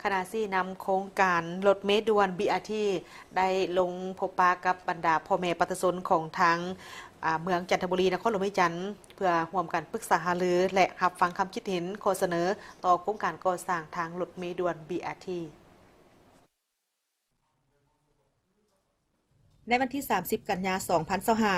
ຄະນະຊີ້ນຳໂຄງການລົດເມດ່ວນ ບີອາທີ ໄດ້ລົງພົບປະກັບບັນດາພໍ່ແມ່ປະຊາຊົນຂອງທາງ ອາ ເມືອງຈັນທະບູລີ ນະຄອນຫຼວງວຽງຈັນ ເພື່ອຮ່ວມກັນປຶກສາຫາລື ແລະ ຮັບຟັງຄຳຄິດເຫັນຂໍ້ສະເໜີຕໍ່ໂຄງການກໍ່ສ້າງທາງລົດເມດ່ວນ ບີອາທີ. ໃນວັນທີສາມສິບ ກັນຍາ ສອງພັນຊາວຫ້າ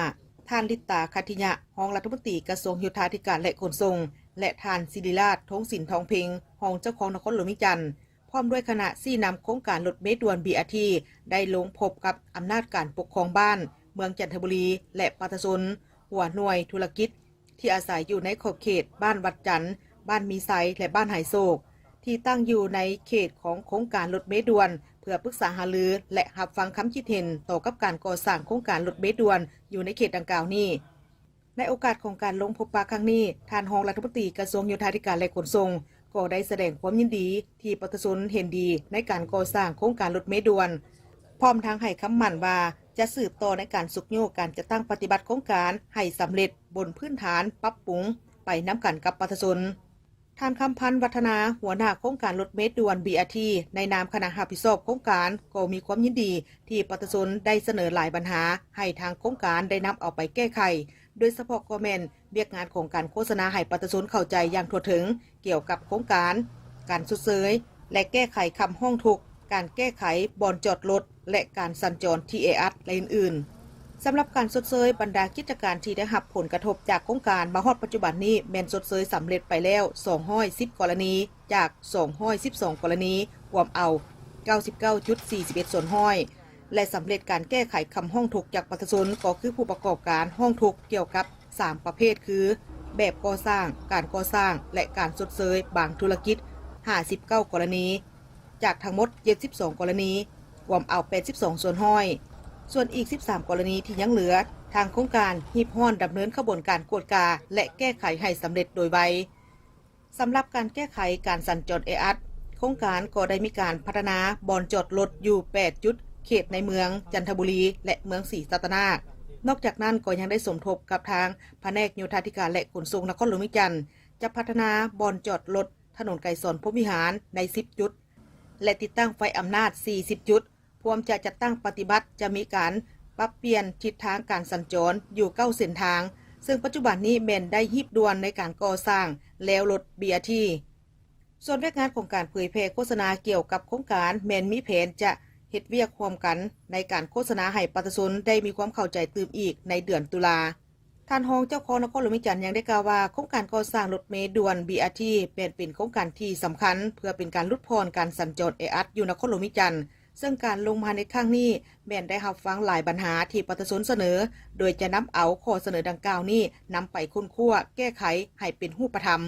ທ່ານ ລິດຕາ ຂັດທິຍະ ຮອງລັດຖະມົນຕີກະຊວງໂຍທາທິການ ແລະ ຂົນສົ່ງ ແລະ ທ່ານ ສິລິລາດ ທົງສິນທອງເພັງ ຮອງເຈົ້າຄອງນະຄອນຫຼວງວຽງຈັນ ພ້ອມດ້ວຍຄະນະຊີ້ນຳໂຄງການລົດເມດ່ວນ ບີອາທີ ໄດ້ລົງພົບກັບອຳນາດການປົກຄອງບ້ານເມືອງຈັນທະບູລີ ແລະ ປະຊາຊົນ ຫົວໜ່ວຍທຸລະກິດ ທີ່ອາໄສຢູ່ໃນຂອບເຂດບ້ານວັດຈັນ, ບ້ານມີໄຊ ແລະ ບ້ານໄຮໂສກ ທີ່ຕັ້ງຢູ່ໃນເຂດຂອງໂຄງການລົດເມດ່ວນ ເພື່ອປຶກສາຫາລື ແລະ ຮັບຟັງຄຳຄິດເຫັນຕໍ່ກັບການກໍ່ສ້າງໂຄງການລົດເມດ່ວນຢູ່ໃນເຂດດັ່ງກ່າວນີ້. ໃນໂອກາດຂອງການລົງພົບປະຄັ້ງນີ້, ທ່ານຮອງລັດຖະມົນຕີກະຊວງໂຍທາທິການ ແລະ ຂົນສົ່ງ ກໍໄດ້ສະແດງຄວາມຍິນດີທີ່ປະຊາຊົນເຫັນດີໃນການກໍ່ສ້າງໂຄງການລົດເມດ່ວນ, ພ້ອມທັງໃຫ້ຄຳໝັ້ນວ່າຈະສືບຕໍ່ໃນການຊຸກຍູ້ການຈັດຕັ້ງປະຕິບັດໂຄງການໃຫ້ສຳເລັດບົນພື້ນຖານປັບປຸງໄປນຳກັນກັບປະຊາຊົນ. ທ່ານ ຄຳພັນ ວັດທະນາ ຫົວໜ້າໂຄງການລົດເມດ່ວນ ບີອາທີ ໃນນາມຄະນະຮັບຜິດຊອບໂຄງການ ກໍມີຄວາມຍິນດີທີ່ປະຊາຊົນໄດ້ສະເໜີຫຼາຍບັນຫາໃຫ້ທາງໂຄງການໄດ້ນຳເອົາໄປແກ້ໄຂ, ໂດຍສະເພາະກໍແມ່ນວຽກງານຂອງການໂຄສະນາໃຫ້ປະຊາຊົນເຂົ້າໃຈຢ່າງທົ່ວເຖິງກ່ຽວກັບໂຄງການ, ການຊົດເຊີຍ ແລະ ແກ້ໄຂຄຳຮ້ອງທຸກ, ການແກ້ໄຂບ່ອນຈອດລົດ ແລະ ການສັນຈອນທີ່ແອອັດ ແລະ ອື່ນໆ. ສຳລັບການຊົດເຊີຍບັນດາກິດຈະການທີ່ໄດ້ຮັບຜົນກະທົບຈາກໂຄງການມາຮອດປັດຈຸບັນນີ້ ແມ່ນຊົດເຊີຍສຳເລັດໄປແລ້ວ ສອງຮ້ອຍສິບ ກໍລະນີ ຈາກ ສອງຮ້ອຍສິບສອງ ກໍລະນີ, ກວມເອົາ ເກົ້າສິບເກົ້າຈຸດສີ່ສິບເອັດສ່ວນຮ້ອຍ ແລະ ສຳເລັດການແກ້ໄຂຄຳຮ້ອງທຸກຈາກປະຊາຊົນ ກໍຄືຜູ້ປະກອບການຮ້ອງທຸກກ່ຽວກັບສາມປະເພດ ຄື ແບບກໍ່ສ້າງ, ການກໍ່ສ້າງ ແລະ ການຊົດເຊີຍບາງທຸລະກິດ ຫ້າສິບເກົ້າ ກໍລະນີ, ຈາກທັງໝົດ ເຈັດສິບສອງ ກໍລະນີ, ກວມເອົາ ແປດສິບສອງສ່ວນຮ້ອຍ. ສ່ວນອີກ ສິບສາມ ກໍລະນີທີ່ຍັງເຫຼືອ, ທາງໂຄງການຮີບຮ້ອນດຳເນີນຂະບວນການກວດກາ ແລະ ແກ້ໄຂໃຫ້ສຳເລັດໂດຍໄວ. ສຳລັບການແກ້ໄຂການສັນຈອນແອອັດ, ໂຄງການກໍໄດ້ມີການພັດທະນາບ່ອນຈອດລົດຢູ່ ແປດ ຈຸດ ເຂດໃນເມືອງຈັນທະບູລີ ແລະ ເມືອງສີສັດຕະນາກ. ນອກຈາກນັ້ນກໍຍັງໄດ້ສົມທົບກັບທາງພະແນກໂຍທາທິການ ແລະ ຂົນສົ່ງນະຄອນຫຼວງວຽງຈັນ ຈະພັດທະນາບ່ອນຈອດລົດຖະໜົນໄກສອນ ພົມວິຫານ ໃນ ສິບ ຈຸດ ແລະ ຕິດຕັ້ງໄຟອຳນາດ ສີ່ສິບ ຈຸດ. ພວມຈະຈັດຕັ້ງປະຕິບັດ ຈະມີການປັບປ່ຽນທິດທາງການສັນຈອນຢູ່ ເກົ້າ ເສັ້ນທາງ, ເຊິ່ງປັດຈຸບັນນີ້ແມ່ນໄດ້ຮີບດ່ວນໃນການກໍ່ສ້າງແລ້ວລົດ ບີອາທີ. ສ່ວນວຽກງານຂອງການເຜີຍແຜ່ໂຄສະນາກ່ຽວກັບໂຄງການ ແມ່ນມີແຜນຈະເຮັດວຽກຮ່ວມກັນໃນການໂຄສະນາໃຫ້ປະຊາຊົນໄດ້ມີຄວາມເຂົ້າໃຈຕື່ມອີກໃນເດືອນຕຸລາ. ທ່ານຮອງເຈົ້າຄອງນະຄອນຫຼວງວຽງຈັນຍັງໄດ້ກ່າວວ່າ ໂຄງການກໍ່ສ້າງລົດເມດ່ວນ ບີອາທີ ແມ່ນເປັນໂຄງການທີ່ສຳຄັນ ເພື່ອເປັນການຫຼຸດຜ່ອນການສັນຈອນແອອັດຢູ່ນະຄອນຫຼວງວຽງຈັນ, ເຊິ່ງການລົງມາໃນຄັ້ງນີ້ ແມ່ນໄດ້ຮັບຟັງຫຼາຍບັນຫາທີ່ປະຊາຊົນສະເໜີ, ໂດຍຈະນຳເອົາຂໍ້ສະເໜີດັ່ງກ່າວນີ້ນຳໄປຄົ້ນຄວ້າແກ້ໄຂໃຫ້ເປັນຮູບປະທຳ.